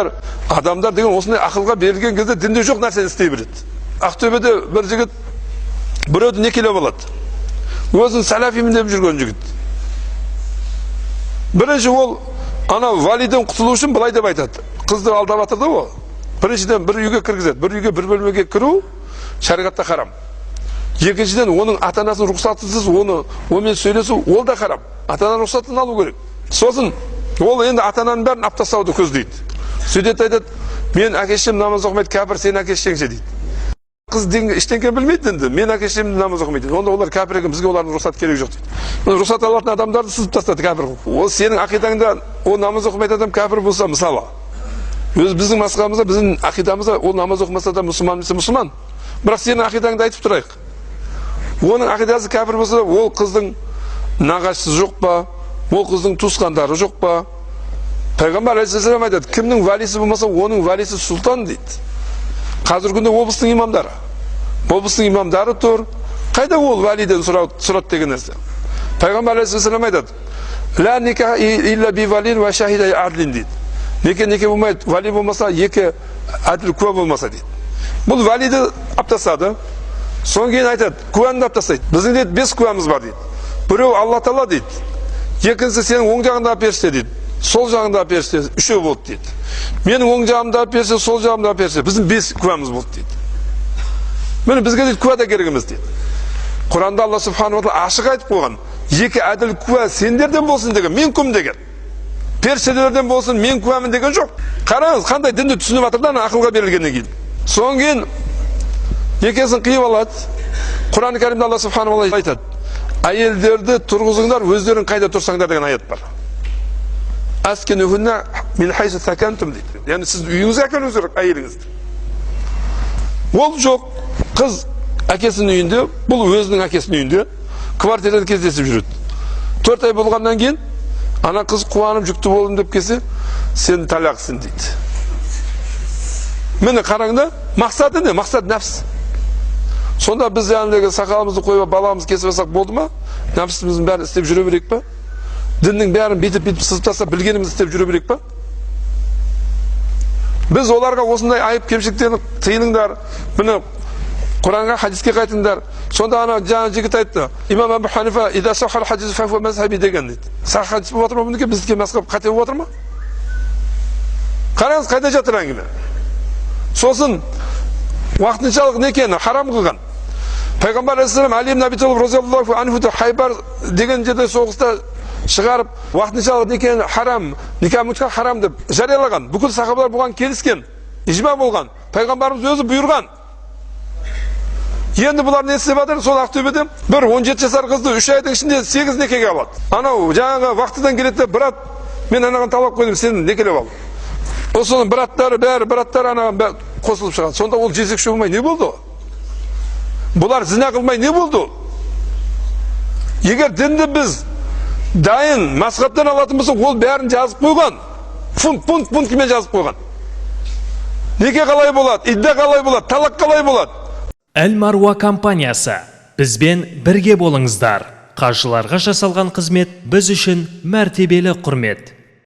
Адамдар, адамдар деген осындай ақылға берілген кезде дінде жоқ нәрсені істей береді. Ақтөбеде бір жігіт біреуді некелеп алады, өзін сәләфимін деп жүрген жігіт. Бірінші ол ана валиден құтылу үшін былай деп айтады: қызды алдап жатыр да. Ол біріншіден, бір үйге кіргізеді. Бір үйге, бір бөлмеге кіру шариғатта харам. Екіншіден, оның ата анасының рұқсатынсыз оны, онымен сөйлесу, ол да харам. Ата ананың рұқсатын алу керек. Сосын ол енді ата ананың бәрін алып тастауды көздейді. Сөйтеді, айтады: «Мен әке шешем намаз оқымайды, кәпір, сенің әке шешең ше?» – дейді. Қыз ештеңе білмейді енді. «Мен әке шешем намаз оқымайды», – дейді. «Онда олар кәпір екен, бізге олардың рұқсаты керек жоқ», – дейді. Рұқсат алатын адамдарды сызып тастады кәпір қылып. Ол сенің ақидаңда ол намаз оқымайтын адам кәпір болса, мысалы, өз біздің мазхабымызда, біздің ақидамызда ол намаз оқымаса да мұсылман десе, мұсылман. Бірақ сенің ақидаңды айтып тұрайық, оның ақидасы кәпір болса, ол қыздың нағашысы жоқ па? Ол қыздың туысқандары жоқ па? Пайғамбар алейхиссалам айтады: «Кімнің валисі болмаса, оның валисі сұлтан», – дейді. Қазіргі күнде облыстың имамдары, облыстың имамдары тұр. Қайда ол валиден сұрады деген нәрсе? Пайғамбар алейхиссалам айтады: «Ла никах илля би валин ва шахидай адлин», – дейді. Неке неке болмайды, вали болмаса, екі әділ куә болмаса, дейді. Бұл валиді алып тастады. Содан кейін айтады, куәні алып тастайды. «Біздің, – дейді, – бес куәміз бар», – дейді. «Біреу Алла Тағала», – дейді. «Екіншісі сенің оң жағыңдағы періште», – дейді. «Сол жағыңдағы періште, үшеу болды», – дейді. «Менің оң жағымдағы періште, сол жағымдағы періште, біздің бес куәміз болды», – дейді. «Міне, бізге, – дейді, – куә да керек емес», – дейді. Құранда Алла субханала тағала ашық айтып қойған: «Екі әділ куә сендерден болсын» деген, «мен кім» деген, періштелерден болсын, мен куәмін деген жоқ. Қараңыз, қандай дінді түсініп жатыр да ана ақылға берілгеннен кейін. Содан кейін некесін қиып алады. Құран кәрімде Алла субханала айтады: «Әйелдерді тұрғызыңдар, өздерің қайда тұрсаңдар» деген аят бар. «Аскинухунна мин хайсу сакантум» дейді. Яғни сіз үйіңізге әкелуіңіз керек әйеліңізді. Ол жоқ, қыз әкесінің үйінде, бұл өзінің әкесінің үйінде, квартирада кездесіп жүреді. 4 ай болғаннан кейін ана қыз қуанып, жүкті болдым деп келсе, «Сен талақсың» дейді. Міне, қараң да, мақсаты не? Мақсат – нәпсі. Сонда біз жаңағыдай сақалымызды қойып, баламызды кесіп алсақ болды ма? Нәпсіміздің бәрін істеп жүре берейік па? Діннің бәрін бүйтіп бүйтіп сызып тастап, білгенімізді істеп жүре берейік па? Біз оларға осындай айып кемшіліктерін тыйыңдар, міне, Құранға, хадиске қайтыңдар. Сонда ана жаңа жігіт айтты: «Имам Абу Ханифа „Ида сахал хадис фахуа мазхаби“ деген» дейді. Сах хадис болып жатыр ма бұнікі? Біздікі мазхаб қате болып жатыр ма? Қараңыз, қайда жатыр әңгіме. Сосын уақытыншалық некені харам қылған пайғамбар алейхисалам Али ибн Аби Талиб разиаллаху анхуды Хайбар деген жерде соғыста шығарып, уақытыншалық некені харам, никах мутға харам деп жариялаған. Бүкіл сахабалар бұған келіскен, ижма болған, пайғамбарымыз өзі бұйырған. Енді бұлар не істеп жатыр? Сол Ақтөбеде бір 17 жасар қызды 3 айдың ішінде сегіз некеге алады. Анау жаңағы вахтадан келеді де: «Брат, мен анаған талап қойдым, сен некелеп ал». Соның браттары, бәрі браттары анаған қосылып шығады. Сонда ол жезөкше болмай не болды? Бұлар зина қылмай не болды? Егер дінді біз дайын мазхабтан алатын болсақ, ол бәрін жазып қойған, пункт пункт пунктімен жазып қойған: неке қалай болады, идда қалай болады, талақ қалай болады. Әл Маруа компаниясы, бізбен бірге болыңыздар. Қажыларға жасалған қызмет біз үшін мәртебелі құрмет.